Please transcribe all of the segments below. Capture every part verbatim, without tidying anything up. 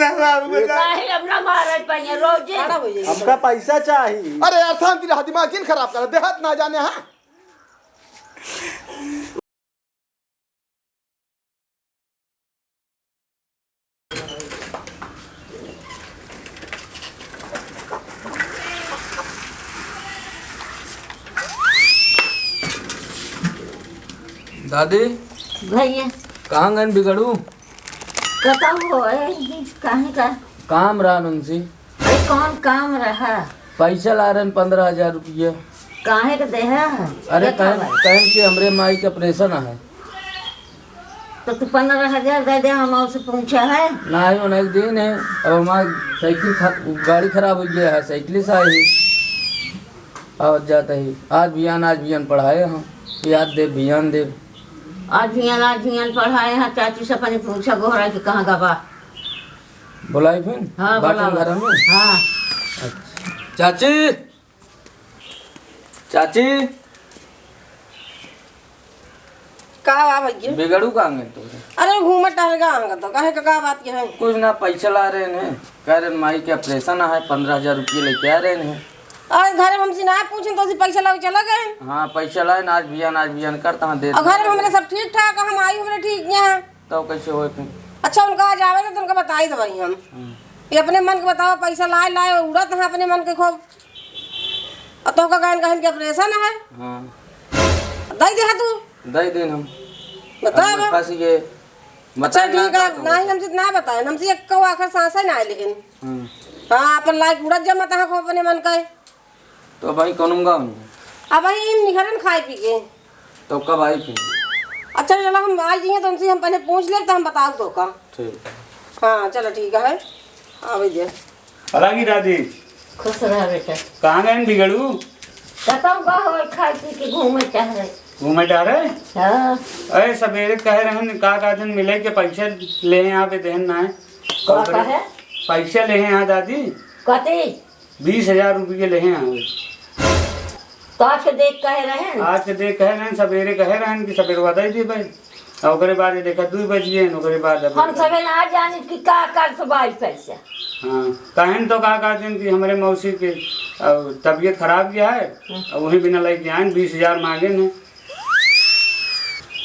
नहीं, अब ना मारे पाइए, रोजे। हमका पैसा चाही। अरे यार, शांति रहा, दिमाग जिन खराब करा, देहात ना जाने, हाँ। दादी। भैया। कहाँ गइन बिगड़ू? कतौ हो, ए, काहे का? काम रहा उनसे। अरे, कौन काम रहा? पैसा ला रहन पन्द्रह हजार रुपया। काहे के देहा? अरे, देखा कहन, भाई। कहन कि हमरे माई के operation है। तो तू पन्द्रह हजार दे दे, हम उसे पूछा है। नहीं, उन्हें एक दिन है, अब हमार साइकिल ख-, गाड़ी खराब हो गया है, साइकिल से आई है। आवत जात ही, आज बिहान, आज बिहान पढ़ाए हम, याद देब, बिहान देब। आज बिहान, आज बिहान पढ़ाए हैं, चाची से अपने पूछा गोहरा कि कहाँ गवा। बोलाई फिर? हाँ, बाटन बोलावा। घर में? हाँ। अच्छा। चाची, चाची। का बा भैया? बिगड़ू का आंगन तो है? अरे घूमे टहल का आंगन तो, काहे का, का बात के है? कुछ ना, पैसा ला रहे हैं, कह रहे माई के operation है, पन्द्रह हजार रुपये लेके आ रहे हैं। और घर में हमसे ना पूछे तो उसे पैसा लावे चला गए। हाँ, पैसा लाए ना, आज बिहान, आज बिहान करता हाँ, दे और घर में हमरे सब ठीक ठाक है, हम आई हमरे ठीक यहाँ। तब कैसे होए फिर? अच्छा, उनका आ जावे तो उनका बताई देवाई हम। हम्म। ये अपने मन के बतावा, पैसा लाए, लाए, उड़त है अपने मन के खूब। और तो का कहन, कहन के operation है। हाँ। दई दे तू। दई देन हम। बतावा। अब फंस गए। अच्छा, बताए ना ठीक है, का नहीं, हमसे ना बताए, हमसे एक को आखिर सांस है ना आए, लेकिन। हम्म। हाँ, अपन लाए उड़त जमा तहाँ खूब अपने मन का है। तो भाई कौन गाँव में? अब भाई इन निखरन खाए पी के। तो कब आई फिर? अच्छा चला, हम आई जाइए तो उनसे हम पहले पूछ ले तो हम बताओ तो का। ठीक। हाँ चलो ठीक है, आवे दे। अलगी दादी। खुश रह बेटा। कहाँ गए बिगड़ू? कतौ का हो, खाए पी के घूमे टहरे। घूमे टहरे? हाँ। अरे सवेरे कहे रहन का का दिन मिले के पैसे ले यहाँ पे देन ना है। का कहे? पैसे ले यहाँ दादी। कती? बीस हजार रुपये ले हैं आज। तो आज के देख कहे रहेन? आज के देख कहे रहेन, सवेरे कहे रहेन कि सवेरे बताई दी भाई। और ओकरे बाद ये देखा, दुई बजिए, ओकरे बाद अब हम सवेरे ना जानी कि का कर सुबाई पैसा। हाँ, कहन तो का कहते हैं कि हमरे मौसी के, अ, तबीयत खराब किया है, हम्म। और वही बिना लेके आए, बीस हजार मांगे हैं।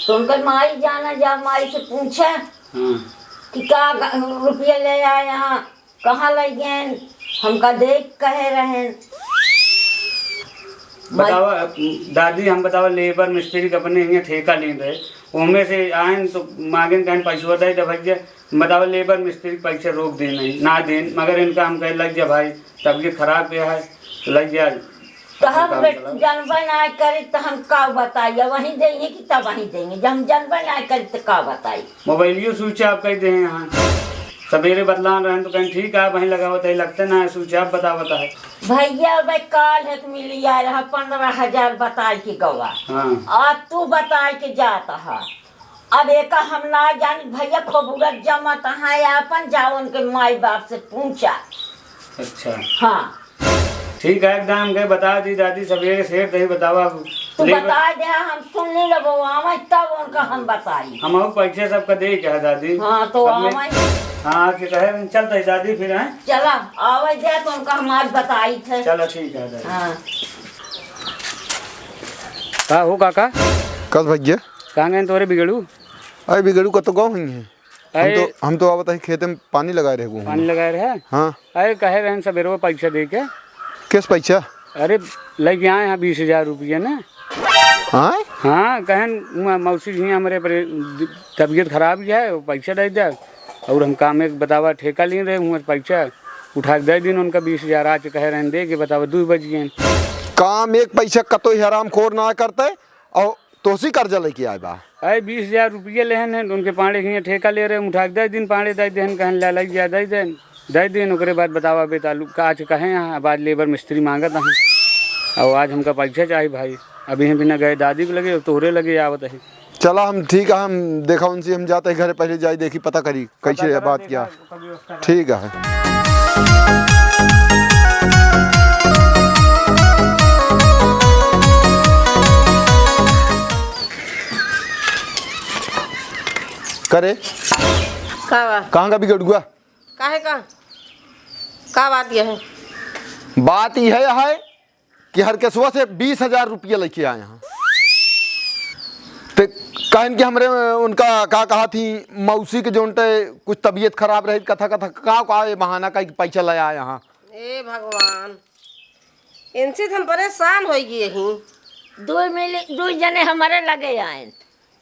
तो उनकर माई जाना जा, माई से पूछे हाँ। कि का ग-, रुपया ले आए यहाँ, कहाँ लइ गएन? हमका देख कहे रहेन। बतावा, दादी, हम बतावा, लेबर मिस्त्री के अपने हियाँ ठेका लेन रहे, ओमे से आएन तो मांगेन, कहेन, "पैसवा दे दे भैया।" बतावा, लेबर मिस्त्री के पैसे रोक देन, नहीं, ना देन, मगर इनका हम कहे, "लग जा भाई, तबीयत खराब के है, तो लग जा।" तो हम काम बे-, चलाओ। जानबे ना करी, तो हम का बताई, वहीं देंगे कि तब वहीं देंगे, जब हम जानबे ना करी, तो का बताई। मोबाइलियो switch off कर दे हैं यहाँ। सवेरे बतलान रहन तो कहेन ठीक है, वहीं लगावत है, लगते ना है switch off, बतावत है। भैया, भाई, काल है कि मिली आए रहा पन्द्रह हजार बताए के गवा। हाँ। आज तू बताए के जात हा। अब एका हम ना जानी भैया, खूब उड़त जमत है आपन, जाओ उनके माई बाप से पूछा। अच्छा। हाँ। ठीक है, एकदम के बता दी दादी, सवेरे शेर दही बतावा। तू लेबर बता दे, हम सुन ली लेबो, आवे तब उनका हम बताई। हम और पैसे सबका दे के है दादी। हाँ, तो अब मैं आवे। हाँ, के कहे हम चलते हैं दादी फिर, हैं? चला, आवे दे तो उनका हम आज बताई थे। चलो, ठीक है दादी। हाँ। का हो काका? कस भैया? कहाँ गए तोरे बिगड़ू? अरे बिगड़ू का तो गाँव ही है। हम अरे तो, हम तो आवत ही खेते में पानी लगाए रहे। पानी लगाए रहे? हाँ। अरे कहे रहन सबेरवा पैसा दे के। किस पैसा? अरे लेके आए हैं बीस हजार रुपया ना। हाँ? हाँ, कहन म-, मौसी जी हमरे पर दि-, तबीयत खराब ही है, वो पैसा दे दे। और हम काम एक बतावा ठेका लिए रहे, हुआ पैसा उठा के दे दिन उनका बीस हजार, आज कहे रहन दे के बतावा दो बज गए। काम एक पैसा कतो ही हरामखोर ना करते, और तोसी कर्जा लेके आए बा। अरे बीस हजार रुपये लेहन है, उनके पाड़े के हियाँ ठेका ले रहे, उठा के दे दिन पाड़े दे देहन, कहन ला लग जा दे देन, दे दिन, ओकरे बाद बतावा बे तालु का आज कहे यहाँ, अब आज लेबर मिस्त्री मांगत हैं, और आज हमका पैसा चाही भाई, अभी हम बिना गए दादी के लगे, तोहरे लगे आवत है। चला हम ठीक है, हम देखा उनसे, हम जाते हैं घरे, पहले जाई देखी, पता करी कैसे है बात क्या। ठीक है। करे? का बा? कहाँ का बिगड़ुआ? काहे का? का बात यह है? बात यह है कि हरकेशवा से बीस हजार रुपया लेके आए हैं। ते कहन कि हमरे उनका का कहा थी, मौसी के जोन ते कुछ तबीयत खराब रही, कथा कथा का का ये बहाना का कि पैसा ले आए हैं। ए भगवान, इनसे तो हम परेशान हो गए ही। दो मिल दो जने हमारे लगे आए,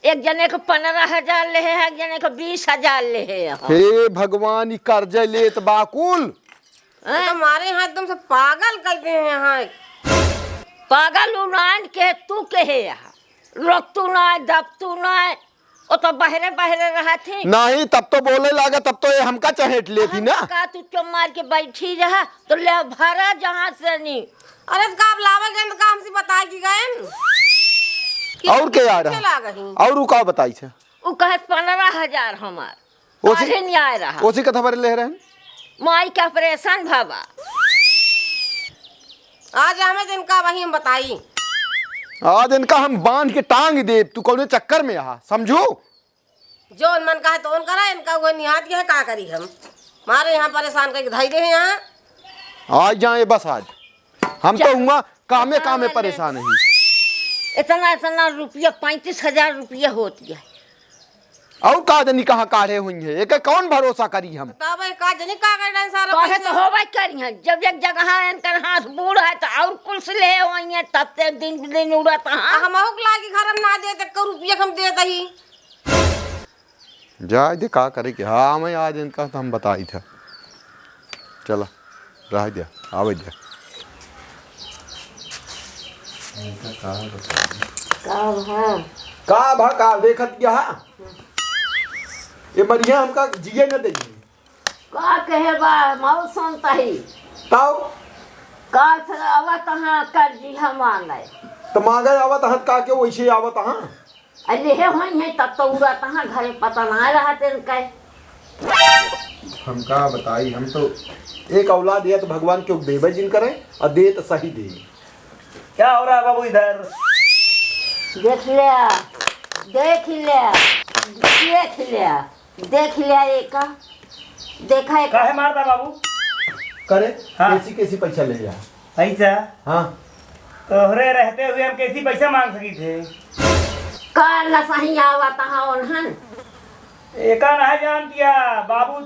एक जने को पन्द्रह हजार लेहे है, एक जने को बीस हजार लेहे है। हे भगवान, ई कर्जा लेत बा कुल। हैं? तो हमारे यहाँ एकदम से पागल कर दे हैं यहाँ। पागल उ नान के तू कहे यहाँ, रोकतू ना, दबतू ना, वो तो बहरे बहरे रहा थी। नहीं, तब तो बोले लागे, तब तो ये हमका चहेट लेती ना। का तू चुप मार के बैठी रहा, तो ले भरा जहाँ से नहीं। अरे, तो का आप लावे गए, तो का हमसे बताए कि गए? और के आ रहा? चला गई। और उ का बताई छे? उ कहे पन्द्रह हजार हमार। ओसी काहे नहीं आए रहा? ओसी कथा भरे ले रहन? माई के ऑपरेशन भवा। आज हमें जिनका वही हम बताई। आज इनका हम बांध के टांग देब, तू कौने चक्कर में आहा, समझू? जो मन का है तो उन करा, इनका वो निहात के है, का करी हम? मारे यहाँ परेशान करके धई दे हैं यहाँ। आज जाए बस आज। हम तो हुआ कामे, कामे परेशान ही। इतना, इतना रुपया, पैंतीस हजार रुपया होत गया। और का जनी कहाँ काढ़े हुई है, एके कौन भरोसा करी हम? बतावे का जनी का कर डाइन सारा काहे पैसा? तो होबे करी हैं, जब एक जगह इनकर हाथ बूढ़ है तो और कुल से ले हुई है, तब ते दिन दिन उड़त हैं। हम अहुक लागी घर में ना देत, एक रुपया हम देत ही। जाए दे, का करे के? हाँ, मैं आज इनका तो हम बताई था। चला, रह जा, आवे जा। इनका का बताई? का भा? का भा, का देखत क्या? ये बढ़िया हमका जिए न देगी। का कहे बा, मौसम तही। ताऊ? काल से आवत हाँ, कर जी हम मांगे। तो मांगे आवत हाँ, का के वैसे आवत हाँ? अरे लेहे होई है, तब तो उड़ा तहाँ घरे पता ना रहा तेन के। हम का बताई, हम तो एक औलाद या तो भगवान के देवे जिन करे और दे तो सही दे। क्या हो रहा है बाबू इधर? देख ले, देख ले, देख ले, देख ले एका, देखा एका। काहे मारता बाबू? करे, हाँ। कैसी कैसी पैसा ले जा? पैसा? हाँ। तोहरे रहते हुए हम कैसी पैसा मांग सकी थे? का नसही आवत हाँ उन्हन? एका नहीं जानतिया बाबू,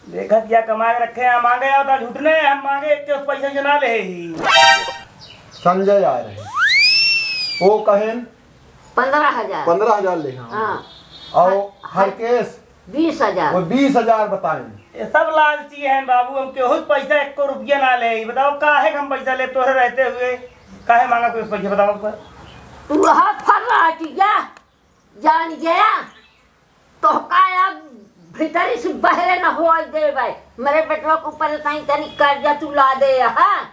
देखत या कमा के रखे हैं, मांगे आवता झूठने, हम मांगे एक पैसा से ना ले ही। संजय आ रहे, वो कहेन पन्द्रह हजार। पन्द्रह हजार ले, हाँ। हाँ। और हर, हर हरकेश? बीस हजार। वो बीस हजार बताएं। ये सब लालची हैं बाबू, हम केहू से पैसा एको रुपया ना ले। ये बताओ, काहे के हम पैसा ले तोहरे रहते हुए? काहे मांगा कोई पैसा, बताओ पर? तू रहा फर्राटिया, जान गया। तो का अब भीतरी से बहरे न होए देवे। मेरे बेटवा के ऊपर तनी तनी कर्जा तू ला दे, हाँ?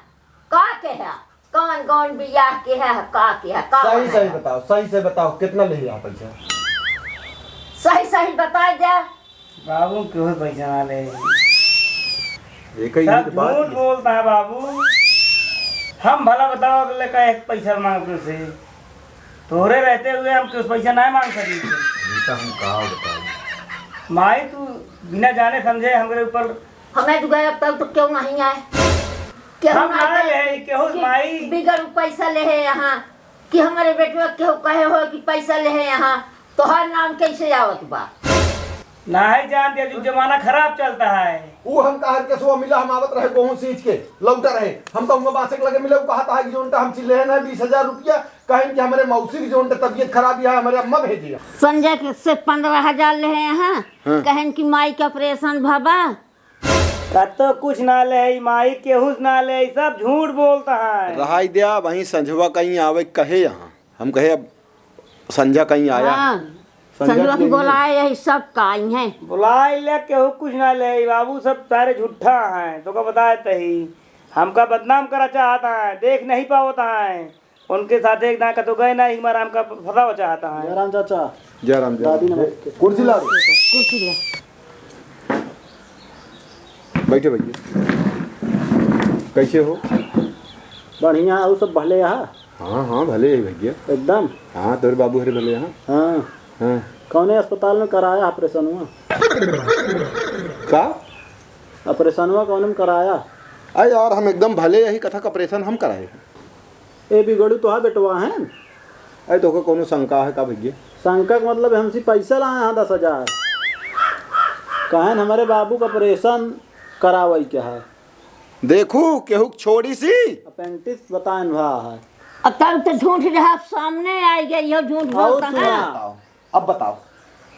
का के है? कौन कौन बियाह के है? का के है? का सही है? सही बताओ, सही से बताओ, कितना ले आप पैसा? सही सही बताए दे। बाबू, केहू पैसा ना ले। एक ही सब तो बात झूठ है। बोलता है बाबू। हम भला बताओ, अगले का एक पैसा मांग तुझसे? तोरे रहते हुए हम कुछ पैसा ना मांग सकी। इनका हम का बताई? माई, तू बिना जाने समझे हमरे ऊपर हमें तो गए, अब तक तो क्यों नहीं आए? क्यों हम नहीं ना आए? ले, केहू कि माई। बिगर पैसा ले है यहाँ, कि हमारे बेटवा केहू कहे हो कि पैसा ले है यहाँ, तोहार नाम कैसे आवत बा? नहीं जानते, जो जमाना खराब चलता है। ऊ हम कहर के सुबह मिला, हम आवत रहे गोहूं सींच के, लौटा रहे। हम तो उनका बासे के लगे मिले, ऊ कहत है कि जोन ता हम चिल्ले हैं ना बीस हजार रुपया, कहें कि हमारे मौसी की जोन ता तबीयत खराब है, हमारे अम्मा भेजी है। संजय के से पन्द्रह हजार ले हैं, हाँ? हाँ। कहें कि माई के ऑपरेशन भवा। कत्तो कुछ ना ले, ई माई केहू से ना ले, ई सब झूठ बोलता है। रहाई द्या, वहीं संझवा कहीं आवे कहे यहाँ। हम कहे अब संझा कहीं आया। हाँ, संझा संझवा की बोलाए, यही सब का आई हैं। बुलाए ले, केहू कुछ ना ले, ई बाबू सब सारे झूठा हैं, तो का बताए तही। हमका बदनाम करा चाहता है, देख नहीं पावता है। उनके साथे एक दांव कतो गए ना, एक बार हमका फंसावा चाहता है। जयराम चाचा। जयराम, जयराम। दादी नमस्ते। कुर्सी ला दो। कुर्सी ला। बैठे भैया। कैसे हो? बढ़िया, और सब भले यहाँ? हाँ, हाँ, भले है भैया। एकदम? हाँ, तोरे बाबू हरे भले यहाँ। हाँ। हाँ। कौने अस्पताल में कराया ऑपरेशन हुआ? का? ऑपरेशनवा कौन में कराया? अरे यार, हम एकदम भले यही कथक ऑपरेशन हम कराए। ए बिगड़ू तो हा बेटवा है। अरे तोहका कौनो शंका है का भैया? शंका के मतलब हमसे पैसा लाए हैं दस हजार। कहेन हमरे बाबू का ऑपरेशन करावई के है। देखू, केहू के छोड़ी सी। अपेंडिक्स बताएन भा है। अब तब तो झूठ रहा, सामने आई गई हो, झूठ और बोलता है। सुना। बताओ, अब बताओ।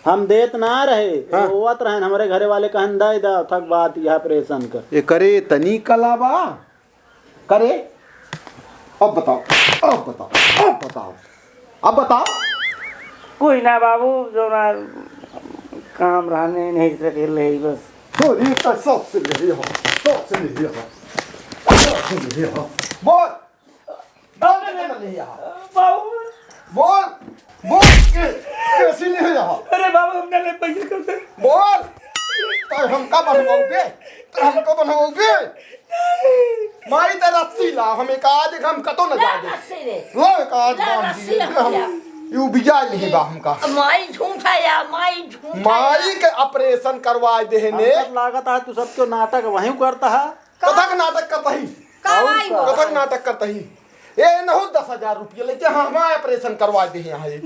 हम देत ना रहे, हाँ। रोवत रहेन, हमरे घरे वाले कहन, "दे दा, थक बात, यह ऑपरेशन कर।" एकरे तनी कला बा। करे, अब बताओ, अब बताओ, अब बताओ, अब बताओ। कोई ना बाबू, जो ना काम रहने नहीं सके ले बस। अरे, तो सबसे ले हो, सबसे ले हो, सबसे ले हो। बोल, बोल, ले हो। बाबू। बोल, बोल, के, कैसी ले हो? अरे बाबू, हमने ले पैसे कैसे? बोल, तो हमका बनवाओगे, तो हमको बनवाओगे। माई ते रस्सी ला, हम एक आज हम कतो न ला जाए दे। रस्सी रे। लो एक आज ला बांध रस्सी दिए, हम हम, लिया। यू बिया नहीं बा हमका। माई झूठा या, माई झूठा या। माई के ऑपरेशन करवाए देहे ने। हमका लागत है तू सब क्यों नाटक वहीं करता है। कथक नाटक करता ही। का और माई का? हो? कथक नाटक करता ही। ए, नहुस दस हजार रुपया लेके, हाँ, हमारा ऑपरेशन करवा दे यहाँ ये।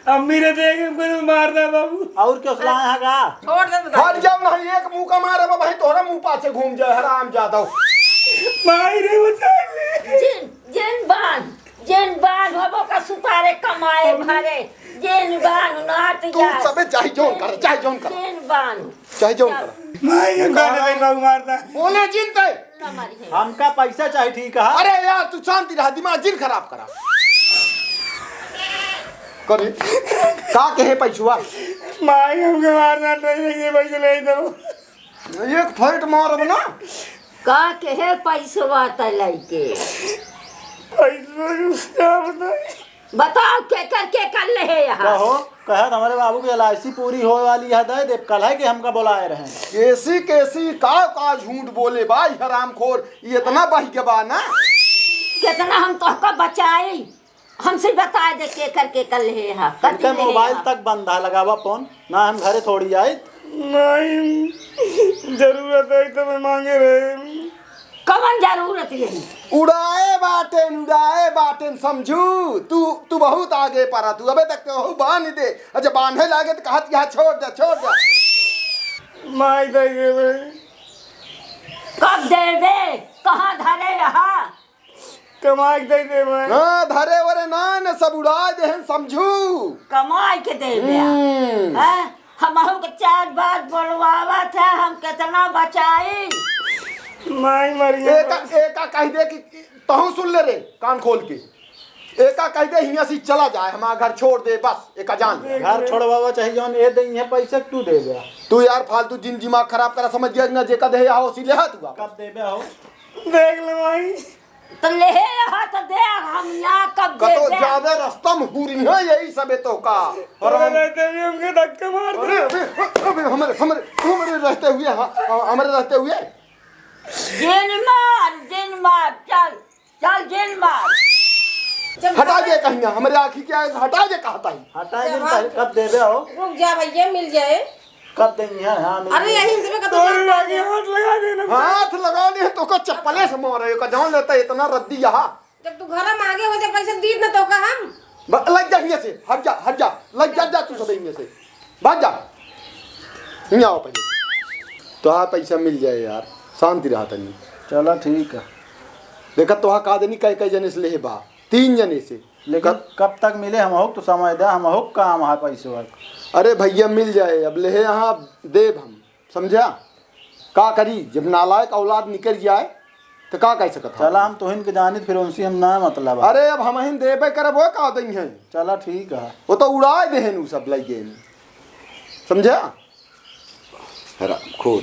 अम्मी रे देख, हमको तो मार रहा बाबू। और क्यों सुनाए है का? छोड़ दे बता। हट जाओ ना, एक मुँह का मारे बा भाई, तोहरा मुँह पाछे घूम जाए, हराम जादा। माई रे बचा ले। जिन, जिन बान, जिन बान होबो का सुतारे कमाए भरे, जिन बान नाट तू जा। सबे चाहे जौन कर, चाहे जौन कर। जिन बान। चाहे जौन कर। माई, हम कहने भाई बाबू मारता। बोले जिन ते। ना मारी है। हमका पैसा चाही, ठीक है? अरे यार, तू शांति रहा, दिमाग जिन खराब करा। करे, का कहे पैसवा? माई, हमके मारना नहीं, ये पैसे ले दो। एक फैट मारब ना। का कहे पैसवा त लइके? पैसवा का बताई? बताओ, केकर, केकर लेहे यहाँ? कहो, कहत हमरे बाबू की एल आई सी पूरी होए वाली है, दे दे, कल्हे के हमका बोलाए रहे। केसी, केसी, का, का झूठ बोले बा, ई हरामखोर, ई इतना बहिके बा ना। कितना हम तोहका बचाई, हमसे बता दे, केकर, केकर लेहे हा, कति इनके लेहे मोबाइल हा? तक बंद है, लगावा फोन, ना हम घरे थोड़ी आई। नहीं, जरूरत है तो मैं मांगे रहे। कवन जरूरत यही? उड़ाए बाटेन, उड़ाए बाटेन, समझू। तू, तू बहुत आगे परा, तू अबे तक केहू बांध दे। अच्छा, बांधे लागे तो कहत, "यहाँ छोड़ दे, छोड़ दे।" माई दे देबे। कब देबे? कहाँ धरे रहा? कमाई के दे देबे। हाँ, धरे वरे ना, न सब उड़ा देहन, समझू। कमाई के देबे। हम्म। हैं? हमहू के चार बार बोलवावत है, हम कितना बचाई? माई मरिए एका, बस। एका कह दे कि, कि तहूँ सुन ले रे, कान खोल के। एका कह दे हियाँ से चला जाए, हमारा घर छोड़ दे बस, एका जान ले। घर छोड़वावा चाहे जौन ए दे, इहे पैसा तू दे दे। तू यार फालतू जिन दिमाग खराब करा, समझ गया कि ना, जेका देहे हो, उसी ले हा तू वापस। कब देबे हो? देख ले माई। तो लेहे रहा तो दे, हम यहाँ कब कतो देबे? ज्यादा रास्ता में हुरी है यही सबे तो का। और तोरे हम रहते भी हमके धक्का मार दे। अरे, अबे, अबे, हमरे, हमरे, हमरे रहते हुए, हाँ, हमरे रहते हुए। जिन मार, जिन मार, चल, चल जिन मार। हटा दे कहीं, हमरे आँखी के आगे से हटा दे कहता ही। हटा दे, कब देबे हो? रुक जा भैया, मिल जाए। कब देंगे? हाँ, हाँ, मिल अरे जाए। यही से मैं कब तोरे आगे हाथ लगा देना। हाथ लगा दे तो का चप्पले से मारे का जान लेता है, इतना रद्दी यहाँ। जब तू घर में आगे हो जा पैसा दीद ना तो का हम। ब-, लग जा हियाँ से, हट जा, हट जा, लग जा, जा तू सब हियाँ से, भाग जा। हियाँ आओ पहले। तोहार पैसा मिल जाए यार, शांति रहा तनी। चला ठीक है। देखा तोहा का देनी, कई कई जने से लेहे बा, तीन जने से। लेकिन कब कब तक मिले, हमहू तो समय दे, हमहू काम है पैसवा। अरे भैया मिल जाए, अब लेहे यहाँ देब हम, समझा? का करी, जब नालायक औलाद निकल जाए तो का कह सकत हूँ? चला हम तोहिन के जानित, फिर उनसे हम ना मतलब है। अरे अब हमहिन देबे करब, वो का दई हैं? चला ठीक है। वो तो उड़ाए देहन उ सब लइके, समझा? हरामखोर।